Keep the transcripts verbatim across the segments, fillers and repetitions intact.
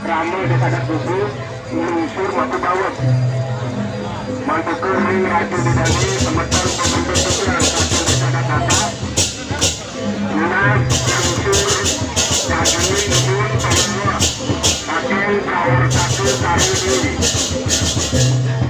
Rame di Sadat Busu, meluncur waktu bawet. Mantukur ring Ratu Bidani, semeton pemimpin pikiran Ratu di Sadat Batak. Nah, meluncur daging dumun pembawa. Pakai power satu kali ini.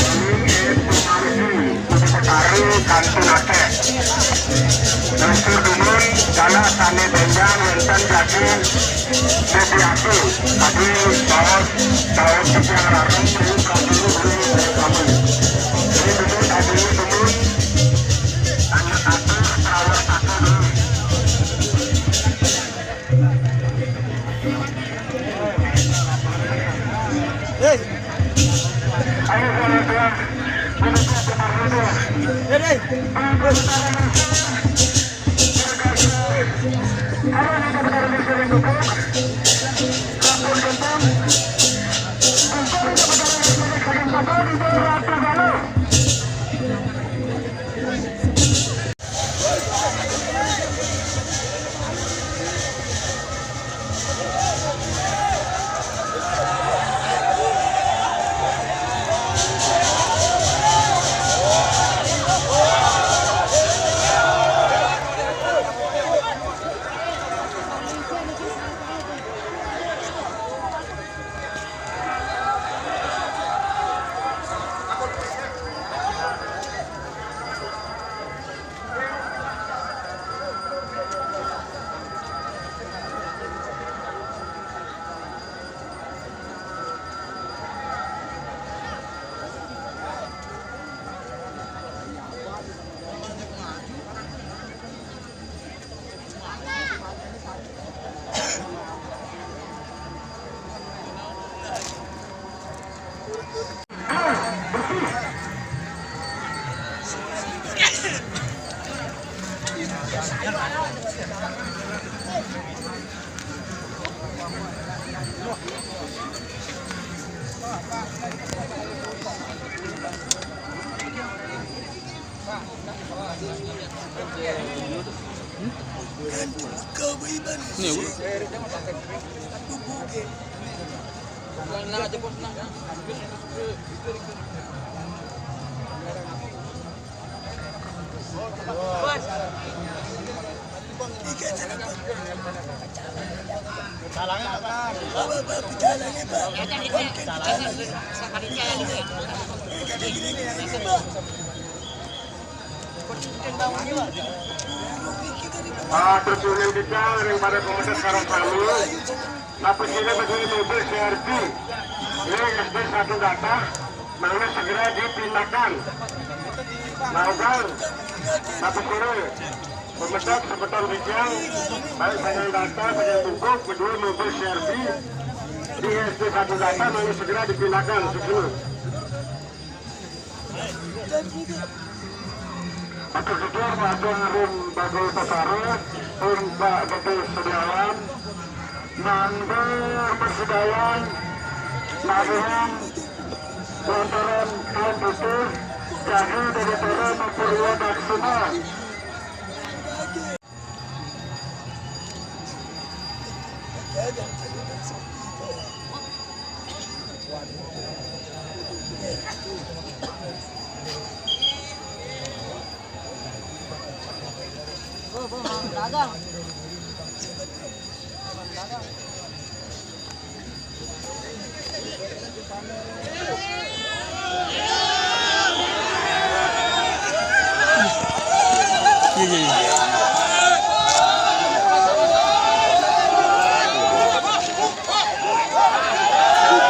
Daging es pemargi, kudu petari kantun akeh. Meluncur dumun, galah sane benjang wenten daging Mediasi, tadi baos, baos tiang larang, terus kami, terus kami. Ini dulu tadi temun, tanya satu, kalau satu dulu. Hei. Ayo, saudara, duduk, duduk, duduk. Hei, hei. Ah, terus kemudian kita ring para pemedes sekarang kami. Nah, pesine bagi mobil C R V. Ini S D satu Data, mangda segera dipindahkan. Nah, ugal, nah, pesine pemedes semeton Rijang, baik saking Data, saking Bungkuk, kedua mobil C R V di S D satu Data, mangda segera dipindahkan. Suksma. Atur ketua Pak Rum Bagul Pesaro, Rum Pak Gede Sediawan, Nandur Persidawan, Nabuhan, Lontaran Tuan Putih, Jahi dari Toro Mapurwa Daksina. Iya, iya, iya.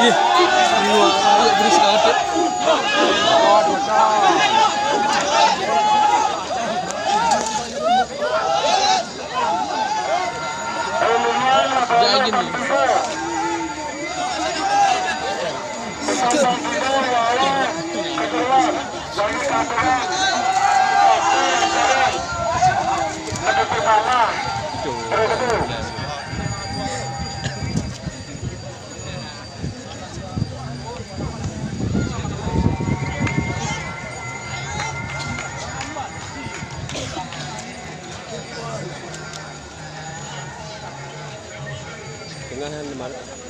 Ih, iya, iya, berisik amat ya. Jangan gini. Tengahan lemari.